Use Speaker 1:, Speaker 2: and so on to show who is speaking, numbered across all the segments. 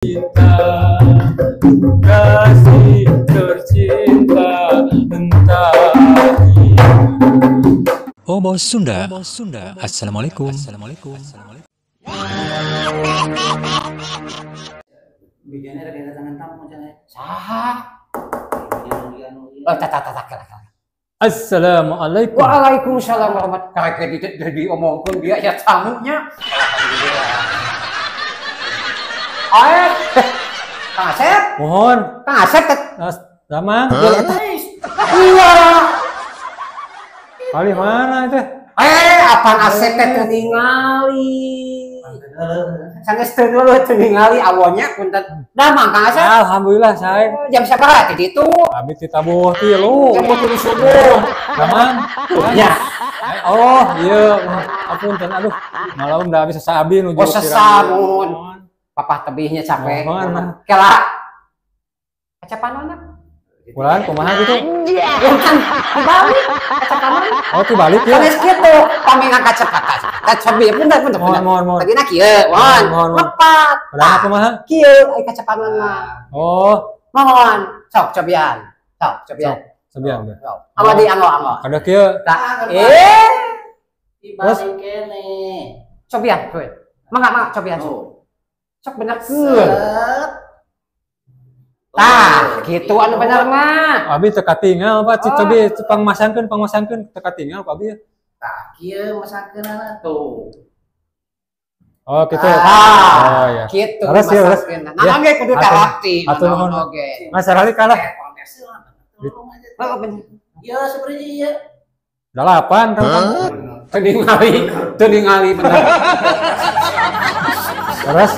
Speaker 1: Cinta, kasih tercinta, entah.
Speaker 2: Obos Sunda. Assalamualaikum. Assalamualaikum.
Speaker 3: Bijana ada kedatangan tamu cenah.
Speaker 4: Saha? Oh, tata tata kala kala.
Speaker 1: Assalamualaikum.
Speaker 4: Waalaikumsalam warahmatullahi wabarakatuh. Karek diomongkeun dia ya tamunya. Alhamdulillah. Kang Asep?
Speaker 1: Mohon.
Speaker 4: Kang Asep teh.
Speaker 1: Sama.
Speaker 4: Iya.
Speaker 1: Kali mana itu?
Speaker 4: Apaan Asep teh teu ningali. Sanes teu teu ningali awonnya punten. Damang Kang Asep.
Speaker 1: Alhamdulillah sae.
Speaker 4: Jam sabaraha teh ditu?
Speaker 1: Abi ti tabuh 3.
Speaker 4: Jam 3 subuh.
Speaker 1: Damang.
Speaker 4: Ya.
Speaker 1: Oh, iya. Apunten aduh. Malam da abi sesa abi nuju.
Speaker 4: Oh, sesa nuhun. Papah tebihnya capek. Kela. Kacapanona.
Speaker 1: Bulan kumaha gitu?
Speaker 4: Kan dibalik kacapanon.
Speaker 1: Oh, dibalik ya.
Speaker 4: Sanes kitu, pami ngakacepat. Kacapi punten punten.
Speaker 1: Mohon mohon.
Speaker 4: Tadina kieu, mohon. Lepat.
Speaker 1: Padahal kumaha?
Speaker 4: Kieu ai kacapanon mah.
Speaker 1: Oh,
Speaker 4: mohon. Sok cobian. Sok cobian.
Speaker 1: Cobian.
Speaker 4: Anggo di anggo anggo.
Speaker 1: Kada kieu.
Speaker 4: Tah.
Speaker 3: Dibalik kene.
Speaker 4: Cobian, kuy. Mangga mangga cobian. Sok bener keun. Tah, gitu anu bener mah.
Speaker 1: Abi teu katingal Pak, cobi pangmasangkeun pangmasangkeun teu katingal ku abi.
Speaker 3: Tah, kieu masangkeunana tuh.
Speaker 1: Oh, gitu. Oh ya.
Speaker 4: Kitu masangkeunna. Nah, oge kudu tarapti.
Speaker 1: Atuh nuhun oge. Mas sarali kalah.
Speaker 3: Ya sebenarnya ieu.
Speaker 1: 8 kan.
Speaker 4: Teu ningali, teu ningali bener.
Speaker 1: Terus,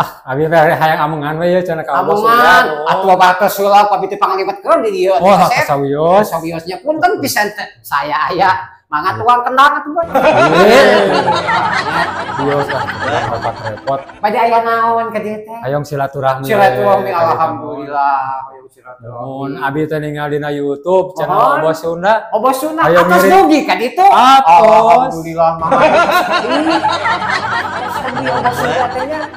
Speaker 1: ah, abi teh hayang amungan we ye cenah ka Obos.
Speaker 4: Amungan, atuh batas heula ku abi teh pangliwetkeun di dieu.
Speaker 1: Oh, kasawios.
Speaker 4: Kasawiosnya punten pisan teh. Saya aya mangga tuang kendang atuh boy.
Speaker 1: Bios lah, repot-repot.
Speaker 4: Bade aya naon ka dieu teh?
Speaker 1: Hayang silaturahmi.
Speaker 4: Silaturahmi alhamdulillah, hayang silaturahmi.
Speaker 1: Mun abi teh ningali dina YouTube channel Obos Sunda.
Speaker 4: Obos Sunda atos dugi ka ditu. Alhamdulillah mangga.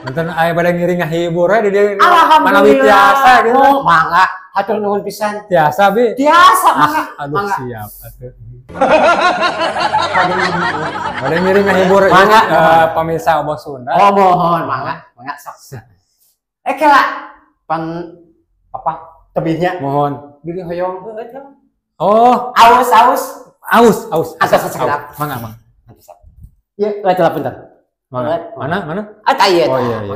Speaker 1: Punten aya bade ngiring ngahibur we di dieu.
Speaker 4: Alhamdulillah.
Speaker 1: Tiasa gitu.
Speaker 4: Oh, mangga hatur nuhun pisan.
Speaker 1: Tiasa bi?
Speaker 4: Tiasa mangga.
Speaker 1: Aduh siap atuh. Bade ngiring ngahibur
Speaker 4: mangga
Speaker 1: pemirsa Obos Sunda.
Speaker 4: Oh mohon mangga, mangga sok. Kela pan apa tebihnya?
Speaker 1: Mohon.
Speaker 4: Bili hoyong heueuh.
Speaker 1: Oh,
Speaker 4: aus aus.
Speaker 1: Aus aus.
Speaker 4: Atos sakedap.
Speaker 1: Mangga mangga.
Speaker 4: Ieu lah punten.
Speaker 1: Mana? Mana? Mana?
Speaker 4: Ah, iya.
Speaker 1: Oh iya iya.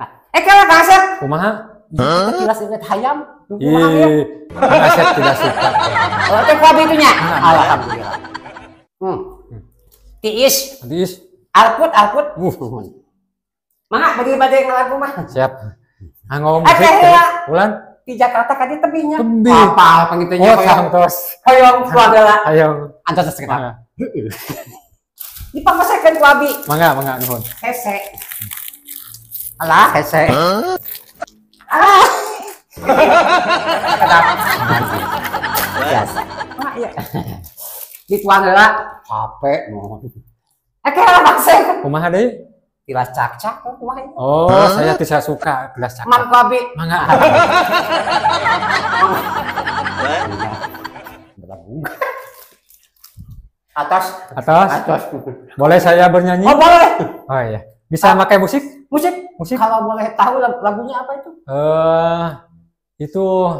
Speaker 4: Nah, kela Kang Asep.
Speaker 1: Kumaha?
Speaker 4: Tilas inget hayam.
Speaker 1: Ih, Kang Asep tidak suka.
Speaker 4: Oh, teh ku abi itu nya. Alhamdulillah. Tiis.
Speaker 1: Tiis.
Speaker 4: Alput alput. Mangga bade-bade ngalagu mah.
Speaker 1: Siap. Anggo musik. Ulan
Speaker 4: di Jakarta ka dieu tebihnya.
Speaker 1: Tebih.
Speaker 4: Apa pangitunya
Speaker 1: oh, santos.
Speaker 4: Hoyong tuang heula.
Speaker 1: Hoyong.
Speaker 4: Antos sakedap. Heeh. Dipamasakeun ku abi.
Speaker 1: Mangga mangga nuhun.
Speaker 4: Hese. Alah, hese. Alah. Kedap. Biasa. Mak iya. Dituang heula capek nuhun. Kela bangse.
Speaker 1: Kumaha deui?
Speaker 4: Tilas cak-cak kumaha ieu?
Speaker 1: Oh, saya tidak suka gelas cak-cak.
Speaker 4: Mang ku abi.
Speaker 1: Mangga.
Speaker 4: Atas.
Speaker 1: Atas.
Speaker 4: Atas.
Speaker 1: Boleh saya bernyanyi?
Speaker 4: Oh, boleh.
Speaker 1: Oh iya. Bisa pakai musik?
Speaker 4: Musik.
Speaker 1: Musik.
Speaker 4: Kalau boleh tahu lagunya apa itu?
Speaker 1: Itu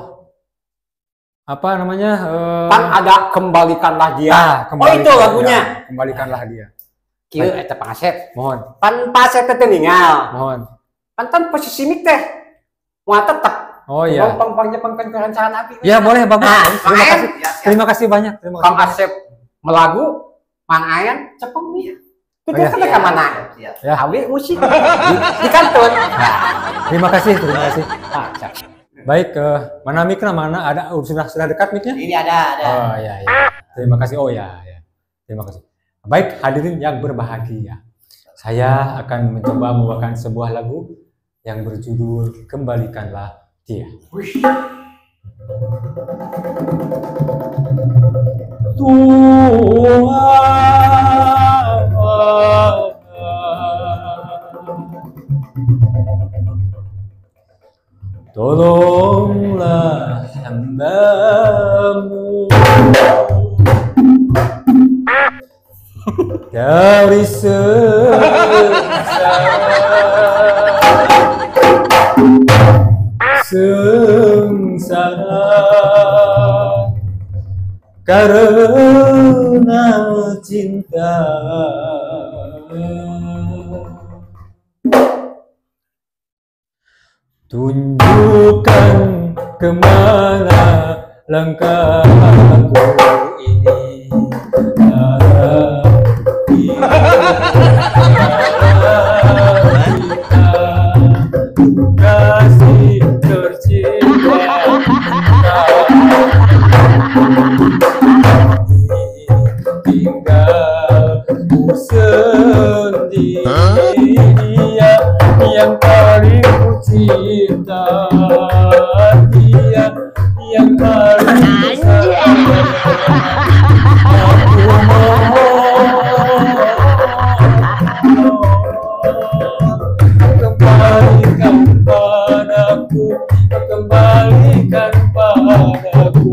Speaker 1: apa namanya?
Speaker 4: Kan ada Kembalikanlah Dia.
Speaker 1: Ah,
Speaker 4: oh, itu lagunya.
Speaker 1: Dia. Kembalikanlah Dia.
Speaker 4: Kieu eta Pak Asep.
Speaker 1: Mohon.
Speaker 4: Pan Pak Asep teh ninggal.
Speaker 1: Mohon.
Speaker 4: Pantan posisi mik teh moal tetep.
Speaker 1: Oh iya.
Speaker 4: Pang pang nyepengkeun kerencanaan abi.
Speaker 1: Ya boleh bagus.
Speaker 4: Nah,
Speaker 1: terima kasih. Terima kasih banyak. Terima kasih.
Speaker 4: Kang Asep melagu, Mang Ayan cepeng nih. Itu kan ke mana?
Speaker 1: Ya.
Speaker 4: Awi musik di kantor.
Speaker 1: Terima kasih, terima kasih.
Speaker 4: Nah,
Speaker 1: baik, mana miknya mana ada sudah dekat miknya?
Speaker 3: Ini ada, ada.
Speaker 1: Oh ya ya. Terima kasih. Oh ya ya. Terima kasih. Baik, hadirin yang berbahagia. Saya akan mencoba membawakan sebuah lagu yang berjudul Kembalikanlah Dia. Tuhan. Tolonglah hambamu dari sengsara, sengsara karena cinta. Tunjukkan kemana langkahku ini. Kasih tercinta, tinggal ku sendiri yang paling ku cinta, dia yang paling ku sayang. Aku mohon kembalikan padaku, kembalikan padaku,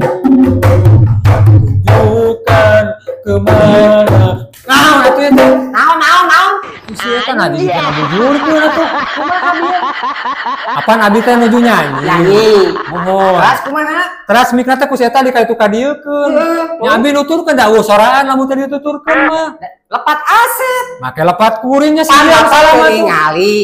Speaker 1: tunjukkan kemana. Nah, itu itu.
Speaker 4: Naon.
Speaker 1: Si eta ngadi kana bujurkeun atuh. Kumaha abi? Apaan abi teh nuju nyanyi?
Speaker 4: Nyanyi.
Speaker 1: Mohon.
Speaker 4: Teras kumaha?
Speaker 1: Teras mikna teh ku si eta di ka itu ka dieukeun. Nya abi nuturkeun da eueuh soraan lamun teh dituturkeun mah.
Speaker 4: Lepat Asep.
Speaker 1: Make lepat kuringnya sih salam atuh.
Speaker 4: Ningali.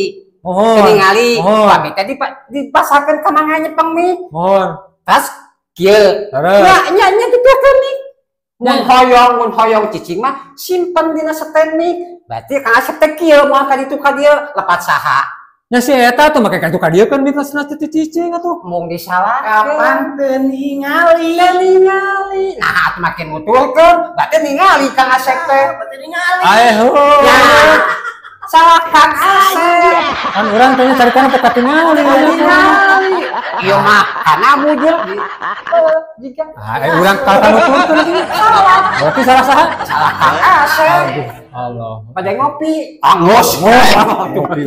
Speaker 1: Mohon.
Speaker 4: Ningali.
Speaker 1: Mohon.
Speaker 4: Abi teh dipasakeun ka mangga nyepeng mik.
Speaker 1: Mohon.
Speaker 4: Teras kieu.
Speaker 1: Terus.
Speaker 4: Nya nya dituturkeun mik. Mun hoyong cicing mah simpen dina stand mik. Berarti Kang Asep teh kieu moal ka ditu ka dieu lepat saha.
Speaker 1: Nya si eta tuh make ka ditu ka dieu kan mik cenah teh cicing atuh.
Speaker 4: Mung disalahkeun.
Speaker 3: Kapan teu ningali?
Speaker 4: Teu ningali. Nah, atuh make nuturkeun, berarti ningali Kang Asep teh.
Speaker 3: Berarti ningali.
Speaker 1: Ayo.
Speaker 4: Ya. Salah Kang Asep.
Speaker 1: Kan urang teh caritana teh katingali.
Speaker 4: Ningali. Ieu mah kana bujur jika.
Speaker 1: Ah, urang kalah nuturkeun ieu. Berarti salah saha?
Speaker 4: Salah Kang Asep.
Speaker 1: Aduh, Allah.
Speaker 4: Pada ngopi. Angos.
Speaker 1: Ngopi.